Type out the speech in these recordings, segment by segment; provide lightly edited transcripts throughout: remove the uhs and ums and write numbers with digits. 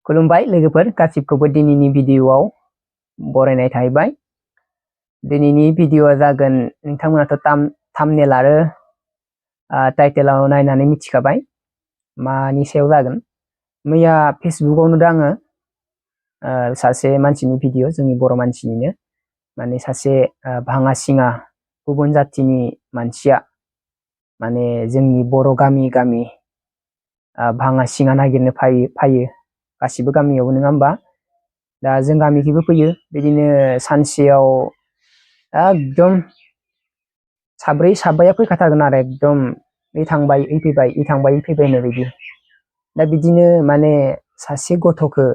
खुलुमबाय लोगोफोर गासिबखौबो दिनैनि भिडिअआव बरायनाय थाहैबाय। दिनैनि भिडिअआ जागोन नोंथांमोनाथ' थाम्बनेल आरो टाइटेलाव नायनानै मिथिखाबाय मानि सायाव जागोन। मैया फेसबुकआव नुदों आङो सासे मानसिनि भिडिअ, जोंनि बर' मानसिनिनो, माने सासे भाङा सिङा गुबुन जाथिनि मानसिया माने जोंनि बर' गामि गामि भाङा सिङा नागिरनो फैयो। गासिबो गामियाव नङा होमबा? दा जों गामिखैबो फैयो बिदिनो सानसेयाव एकदम साब्रै साबाया फैखाथारगोन आरो एकदम इ थांबाय इ फैबाय इ थांबाय इ फैबाय होननाय बायदि। दा बिदिनो माने सासे गथ'खौ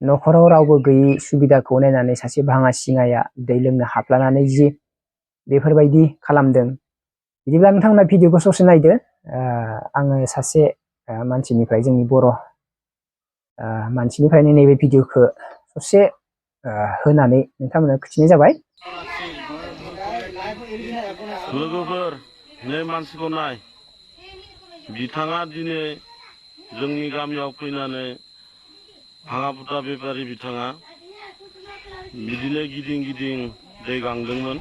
न'खराव रावबो गैयै सुबिदाखौ नायनानै सासे भाङा सिङाया दै लोंनो हाफ्लानानै जि बेफोरबायदि खालामदों। बिदिब्ला नोंथांमोना भिडिअखौ ससे नायदो। आङो सासे मानसिनिफ्राय, जोंनि बर' मानसिनिफ्रायनो नैबे भिडिअखौ ससे होनानै नोंथांमोननो खिथिनाय जाबाय। लोगोफोर, नै मानसिखौ नाय, बिथाङा दिनै जोंनि गामियाव फैनानै भाङा फुथा बेफारि बिथाङा बिदिनो गिदिं गिदिं दै गांदोंमोन।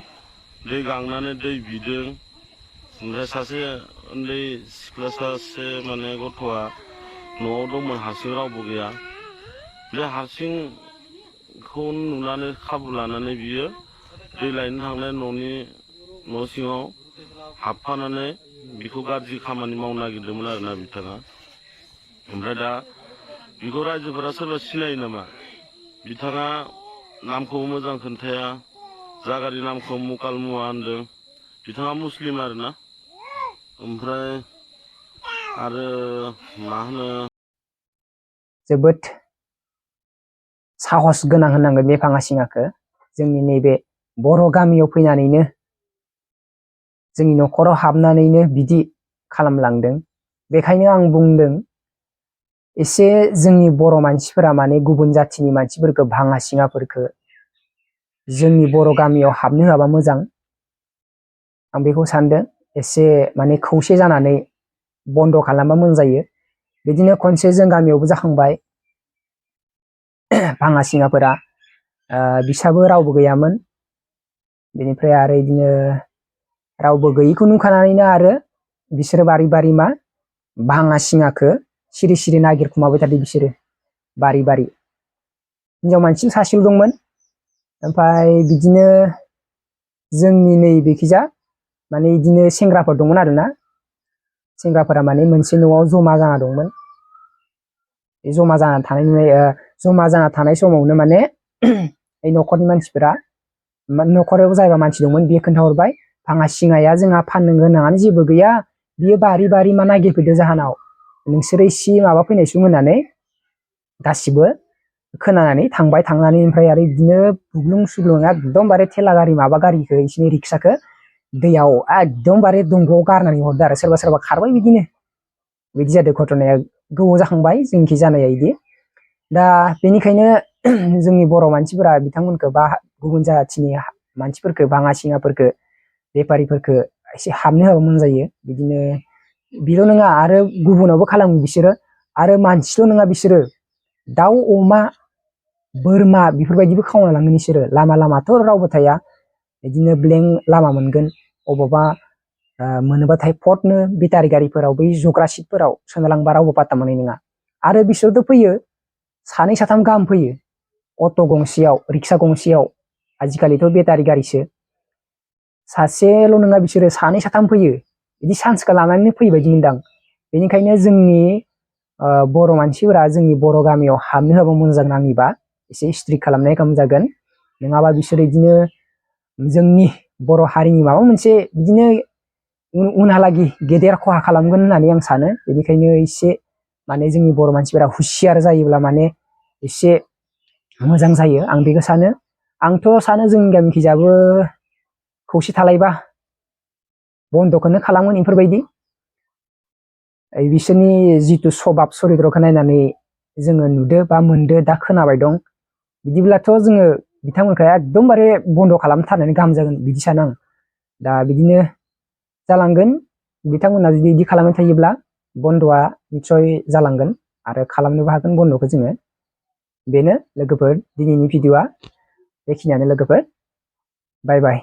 दै गांनानै दै बिदों। ओमफ्राय सासे उन्दै सिख्ला सासे माने गथ'आ न'आव दंमोन, हारसिं रावबो गैया। बे हारसिंखौ नुनानै खाबु लानानै बियो दै लायनो थांनाय न' सिङाव हाबफानानै बिखौ गाज्रि खामानि मावनो नागिरदोंमोन आरोना बिथाङा। ओमफ्राय दा बिखौ रायजोफोरा सोरबा सिनायो नामा? बिथाङा नामखौबो मोजां खोन्थाया, जागानि नामखौ मुकाल मुवा होनदों। बिथाङा मुस्लिम आरोना। ओमफ्राय आरो मा होनो, जोबोद साहस गोनां होननांगोन बे भाङा सिङाखौ। जोंनि नैबे बर' गामियाव फैनानैनो, जोंनि न'खराव हाबनानैनो बिदि खालामलांदों। बेखायनो आं बुंदों, एसे जोंनि बर' मानसिफोरा माने गुबुन जाथिनि मानसिफोरखौ, भाङा सिङाफोरखौ जोंनि बर' गामियाव हाबनो होआबा मोजां। आं बेखौ सानदों। एसे माने खौसे जानानै बन्द' खालामबा मोजां जायो। बिदिनो खनसे जों गामियावबो जाखांबाय। भाङा सिङाफोरा बिसाबो रावबो गैयामोन। बेनिफ्राय आरो बिदिनो रावबो गैयिखौ नुखानानैनो आरो बिसोरो बारि बारि मा भाङा सिङाखौ सिरि सिरि नागिरखुमाबाय थादों। बिसोरो बारि बारि हिनजाव मानसि सासेल' दंमोन। ओमफ्राय बिदिनो जोंनि नैबेखिजा माने बिदिनो सेंग्राफोर दंमोन आरोना। सेंग्राफोरा माने मोनसे न'आव जमा जाना दंमोन। बे जमा जाना थानाय समावनो माने न'खरनि मानसिफोरा, न'खराव जायबा मानसि दंमोन बियो खोन्थाहरबाय, भाङा सिङाया जोंहा फाननो गोनाङानो जेबो गैया, बियो बारि बारि मा नागिरफैदो जाहोनाव, नोंसोरो इसे माबा फैनायसो होननानै गासिबो खोनानानै थांबाय। थांनानै ओमफ्राय आरो बिदिनो बुग्लुं सुग्लुं एकदमबारे थेला गारि माबा गारिखौ, बिसिनि रिक्साखौ दैयाव एकदमबारे दंग'आव गारनानै हरदो आरो। सोरबा सोरबा खारबाय। बिदि जादों घटनाया। गोबाव जाखांबाय जोंखि जानाया बिदि। दा बेनिखायनो जोंनि बर' मानसिफोरा बिथांमोनखौ बा गुबुन जाथिनि मानसिफोरखौ, भाङा सिङाफोरखौ, बेफारिफोरखौ एसे हाबनो होबा मोजां जायो। बिदिनो बेल' नङा, आरो गुबुनावबो खालामो बिसोरो। आरो मानसिल' नङा, बिसोरो दाउ अमा बोरमा बेफोरबायदिबो खावना लाङो बिसोरो। लामा लामाथ' रावबो थाया, बिदिनो ब्लेंक लामा मोनगोन। अबावबा मोनोबाथाय फटनो बेटारि गारिफोराव बै जग्रा सिटफोराव सोनालांबा रावबो पात्ता मोननाय नङा। आरो बिसोरथ' फैयो सानै साथाम गाहाम फैयो अट' गंसेयाव, रिक्सा गंसेयाव। आजिखालिथ' बेटारि गारिसो। सासेल' नङा, बिसोरो सानै साथाम फैयो। बिदि सान्सखौ लानानैनो फैयो बायदि मोनदां। बेनिखायनो जोंनि बर' मानसिफोरा जोंनि बर' गामियाव हाबनो होआबा मोजां जागोन। आंनिबा एसे स्ट्रिक्ट खालामनाया गाहाम जागोन। नङाबा बिसोरो बिदिनो जोंनि बर' हारिनि माबा मोनसे बिदिनो उनहालागि गेदेर खहा खालामगोन होननानै आं सानो। बेनिखायनो एसे माने जोंनि बर' मानसिफोरा हुसियार जायोब्ला माने एसे मोजां जायो, आं बेखौ सानो। आंथ' सानो जोंनि गामिखिजाबो खौसे थालायबा बन्द'खौनो खालामगोन। बेफोरबायदि बिसोरनि जिथु सभाब सरिद्रखौ नायनानै जोङो नुदो बा मोनदो, दा खोनाबाय दं। बिदिब्लाथ' जोङो बिथांमोनखौ एकदमबारे बन्द' खालामथारनानै गाहाम जागोन बिदि सानो आं। दा बिदिनो जालांगोन। बिथांमोना जुदि बिदि खालामबाय थायोब्ला बन्द'आ निस्सय जालांगोन। आरो खालामनोबो हागोन बन्द'खौ जोङो। बेनो लोगोफोर दिनैनि भिडिअ'आ बेखिनियानो लोगोफोर। बाय बाय।